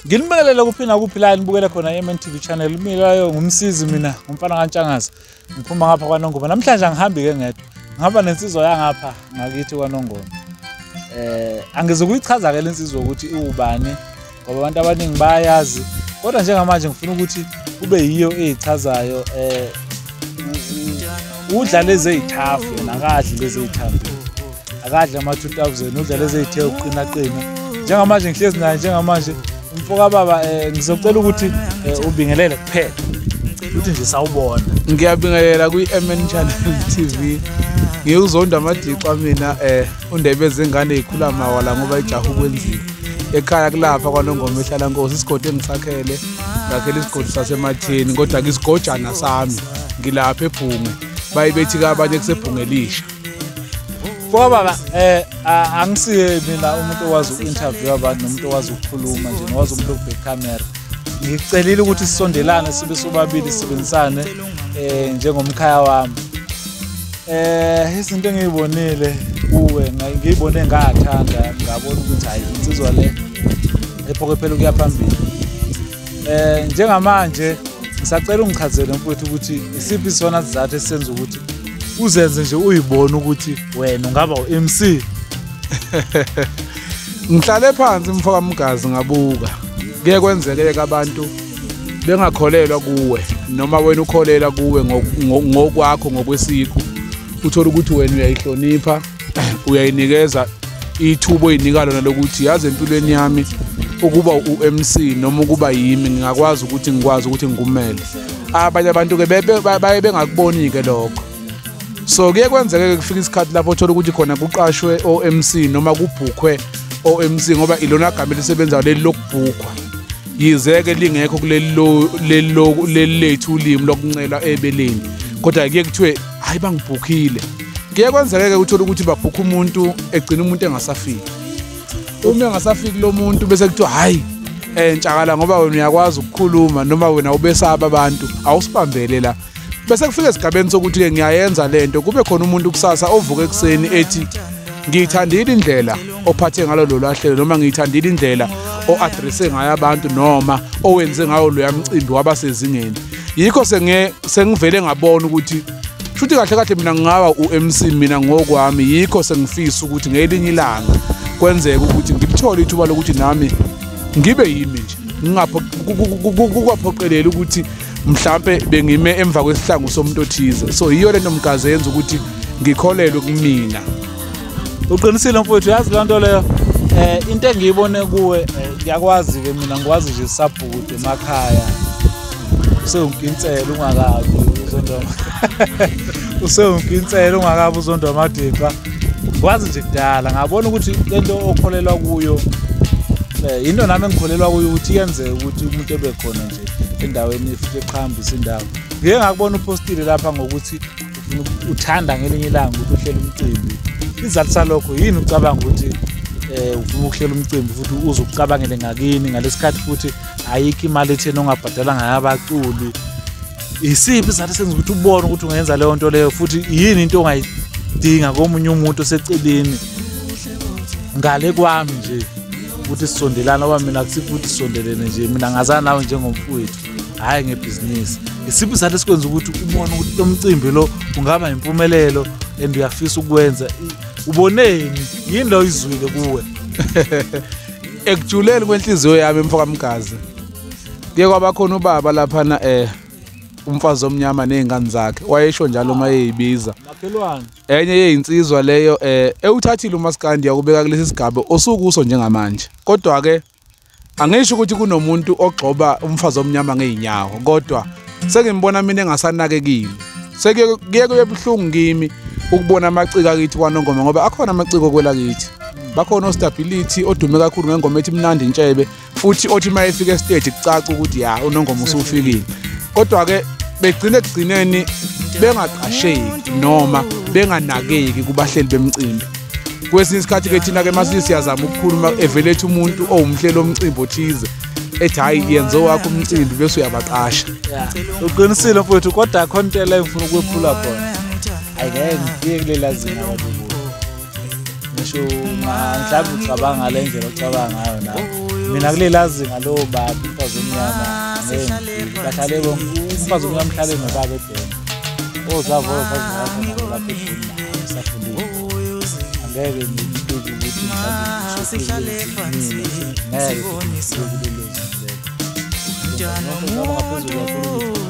Nginibingelele kuphi nakuphi la nibukele khona i-MNTV channel. Mina ngumsizi mina, ngumfana kaNtshangazi. Ngiphuma ngapha kwaNongoma. Namhlanje angihambi ke ngedwa. Ngihamba nensizwa yangapha ngakithi kwaNongoma. Angizokuyichaza ke lensizwa ukuthi iwubani ngoba abantu abaningi bayazi. Kodwa njengamanje ngifuna ukuthi kube yiyo eyichazayo. Udla lezi ey'thafu yena, akadli lezi ey'thafu. Akadli ama-2000, udla lezi ey'the uqina qina. Njengamanje ngihlezi naye njengamanje umfoka baba, ngizocela ukuthi ubingelele kuphela. Uthi nje sawubona. Ngiyabingelela kwi-MN Channel TV. Ngiyuzonda amadixa mina, undebe zengane ezikhula mawala ngoba ijaha ukwenziwa. Ekhaya kulapha kwaNongoma ehlala Nkosi, isigodi engisakhele, ngakhela isigodi sasematheni, kodwa isigojana sami ngilapha eBhunge. Baye bethi ke abanye kusebhunge elisha. Mfoka baba, angisiye mina umuntu owazi uku-interview abantu nomuntu owazi ukukhuluma nje, nowazi umuntu okubheka ikhamera. Ngicelile ukuthi sisondelane sibe sobabili, sisebenzisane njengomkhaya wami. Izinto engiyibonile kuwe, ngiyibone ngathanda, ngabona ukuthi hayi, insizwa le ephokophela ukuya phambili. Njengamanje ngisacela ungichazele mfowethu ukuthi isiphi sona sizathu esenza ukuthi uzenze nje uyibone ukuthi wena ungaba u-MC. Ngihlale phansi mfoka Mgazi ngabuka. Kuye kwenzeke abantu bengakholelwa kuwe noma wena ukholela kuwe ngokwakho ngokwesiko. Uthola ukuthi wena uyayihlonipha, uyayinikeza ithuba oyinika lona lokuthi yazi empilweni yami ukuba u-MC noma ukuba yimi ngingakwazi ukuthi ngikwazi ukuthi ngumele. Abanye abantu ke baye bengakuboni ke lokho. So kuye kwenzeke kufika isikhathi lapho uthola ukuthi khona kuqashwe o-MC noma kubhukhwe o-MC ngoba ilona gama elisebenzayo leli lokubhukhwa. Yize-ke lingekho kuleli leli lethu ulimi lokuncela ebeleni, kodwa kuye kuthiwe hayi bangibhukhile. Kuye kwenzeke-ke uthola ukuthi babhukha umuntu, egcina umuntu engasafiki. Uma engasafiki lo muntu bese kuthiwa hayi ntshakala ngoba wena uyakwazi ukukhuluma noma wena ubesaba abantu, awusibambele la. Bese kufika esigabeni sokuthi-ke ngiyayenza lento, kube khona umuntu kusasa ovuka ekuseni ethi ngiyithandile indlela ophathe ngalo lolu hlelo noma ngiyithandile indlela o-addresse ngayo abantu noma owenze ngayo loya mcimbi wabasezingeni. Yikho sengivele ngabona ukuthi shuthi kahle kahle mina ngingaba u-MC mina ngokwami. Yikho sengifisa ukuthi ngelinye ilanga kwenzeke ukuthi ngilithole ithuba lokuthi nami ngibe yimi nje, ngingaphoqeleli ukuthi mhlambe bengime emva kwesihlangu somuntu othize. So yiyo lento Mgazi yenza ukuthi ngikholelwe kumina. Uqinisile mfowethu, yazi le nto leyo. Into engiyibone kuwe, ngiyakwazi ke mina, ngikwazi nje sabhukude emakhaya. Usewunkinsela ungakabi uzondwa. Usewunkinsela ungakabi uzondwa amadixa. Ngikwazi nje kudala ngabona ukuthi lento okholelwa kuyo, into nami engikholelwa kuyo ukuthi yenzeke ukuthi umuntu ebe khona nje endaweni futhi eqhambisa indawo. Ngike ngakubona upostile lapha ngokuthi ufuna uthanda ngelinye ilanga ukuthi uhlele umcimbi. Isizathu salokho yini ucabanga ukuthi ufuna ukuhlela umcimbi futhi uzokucabangele ngakini ngalesikhathi futhi ayikho imali etheni ongabhadala ngayo abaculi? Isiphi isizathu esenza ukuthi ubone ukuthi ungenza leyo nto leyo futhi yini into ongayidinga komunye umuntu oseceleni ngale kwami nje ukuthi sisondelane? Ngoba mina akusikho ukuthi sisondelene nje, mina ngazana nawe njengomfowethu, hhayi ngebhizinisi. Isiphi isizathu esikwenza ukuthi ubone ukuthi lo mcimbi lo ungaba impumelelo and uyafisa ukwenza? Uboneni yini lo izwile kuwe? Ekujuleni kwenhliziyo yami mfoka Mgazi, kuye kwaba khona ubaba laphana umfazi omnyama nezingane zakhe, wayesho njalo uma eyibiza. Makhelwane. Enye yezinsizwa leyo ewuthathile umaskandi yakubeka kulesi sigaba osukuso njengamanje. Kodwa ke angisho ukuthi kunomuntu ogxoba umfazi omnyama ngeenyawo, kodwa sengimbona mina engasanakekile. Sekuye kuye buhlungu kimi ukubona amaciko akithi kwaNongoma, ngoba akhona amaciko kwelakithi. Bakhona oStability odume kakhulu ngengoma ethi mnandi intshebe, futhi othi uma efika estage kucaca ukuthi ya uNongoma usufikile. Kodwa ke begcine ekugcineni bengaqasheki noma benganakeki kubahleli bemcimbi. Kwesinye isikhathi ke thina ke mase siyazama ukukhuluma evelethe umuntu owumhleli omcimbi othize ethi hayi yenze wakho umcimbi bese uyabaqasha. Uqinisile mfowethu, kodwa akho nto la engifuna ukwephula khona. Ayike ngifike kulela zinga abakubo. Ngisho mhlawumbe ucabanga ngale ndlela ocabanga ngayo nawe. Mina kulela zinga lowo baba umfazi omnyama bahlale umfazi omnyama uhlale nobaba ebhenki. Ozavo lapho esafundile. Angeke ngibike ukuthi mhlawumbe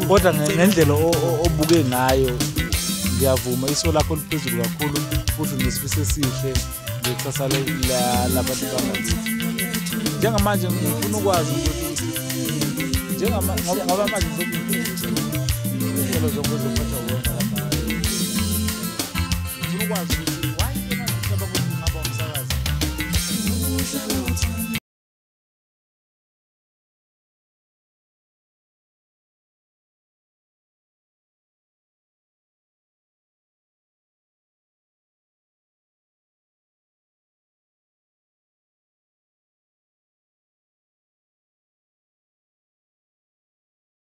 kodwa ngendlela obuke ngayo ngiyavuma iso lakho liphezulu kakhulu futhi nesifiso esihle ngekusasa labantu bangakithi. Njengamanje ngifuna ukwazi ukuthi ngoba manje ngizobe zonke zophatha wena lapha. Ngifuna ukwazi ukuthi why manje ucabanga ukuthi ungaba umsakazi?